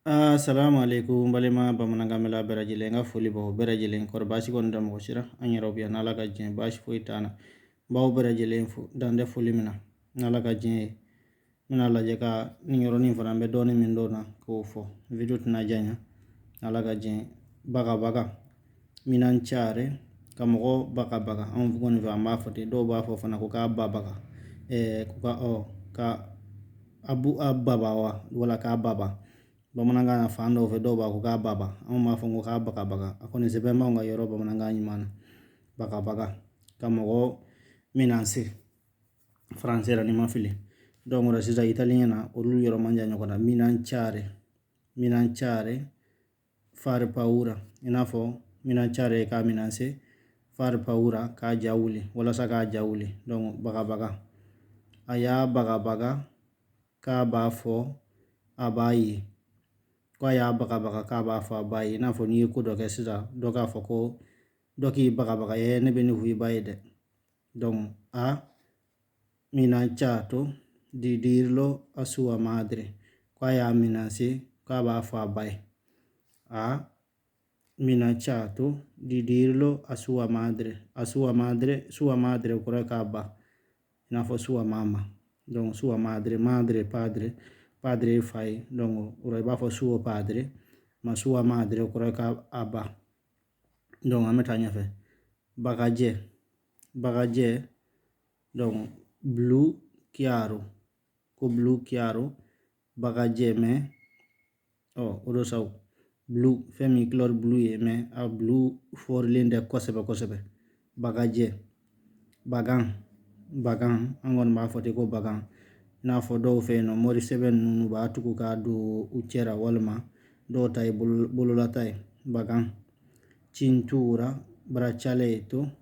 Assalamu alaikum, balima bamanankan mɛnla bɛɛ lajɛlen, n ka foli b'aw bɛɛ lajɛlen kɔrɔ. Baasi kɔni tɛ mɔgɔ si la, an yɛrɛw bɛ yan, n'Ala ka diɲɛ, baasi foyi t'an na. N b'aw bɛɛ lajɛlen fo dan tɛ foli min na, n'Ala ka diɲɛ ye. N bɛna lajɛ ka nin yɔrɔnin fana, n bɛ dɔɔnin min dɔn na k'o fɔ. Video tɛna janya, n'Ala ka diɲɛ. Bagabaga, minacciare, ka mɔgɔ bagabaga. Anw kɔni fɛ, an b'a fɔ ten. Dɔw b'a fɔ fana ko k'a babaga, ko ka ɔ ka a bu a baba wa, wala k'a baba. Bamanankan na, fan dɔw fɛ, dɔw b'a ko k'a baba, anw b'a fɔ ko k'a bagabaga. A kɔni sɛbɛn b'anw ka yɔrɔ bamanankan ɲuman na. Bagabaga, ka mɔgɔ menacer faransɛ la, ni ma fili. Donc o la sisan, italien na, olu yɔrɔ man jan ɲɔgɔn na. Minacciare, minacciare, fare paura. I n'a fɔ minacciare, k'a menacer, fare paura, k'a ja wuli, walasa k'a ja wuli. Donc bagabaga, a y'a bagabaga k'a b'a fɔ a b'a ye, ko a y'a bagabaga k'a b'a fɔ a ba ye. I n'a fɔ n'i ye ko dɔ kɛ sisan, dɔ k'a fɔ ko dɔ k'i bagabaga ye, ne bɛ nin fɔ i ba ye dɛ. Donc ha minacciato di dirlo a sua madre, ko a y'a menacer k'a b'a fɔ a ba ye. Ha minacciato di dirlo a sua madre, a sua madre, sua madre kɔrɔ ye k'a ba, i n'a fɔ sua mamma. Donc sua madre, madre, padre, padre ye fa ye. Donc o la i b'a fɔ suo padre, ma sua madre kɔrɔ ye k'a ba. Donc an bɛ taa ɲɛfɛ. Bagajɛ, bagajɛ, donc blu chiaro, ko blu chiaro, bagajɛ. Mais ɔ o do sa, blu, fɛn min couleur blu ye, mais a blu fɔrilen tɛ kosɛbɛ kosɛbɛ. Bagajɛ, bagan, bagan, an kɔni b'a fɔ ten ko bagan. I n'a fɔ dɔw fɛ yen nɔ, mori sɛbɛn ninnu b'a tugu k'a don u cɛ la, walima dɔw ta ye bololata ye, bagan. Cintura, braccialetto.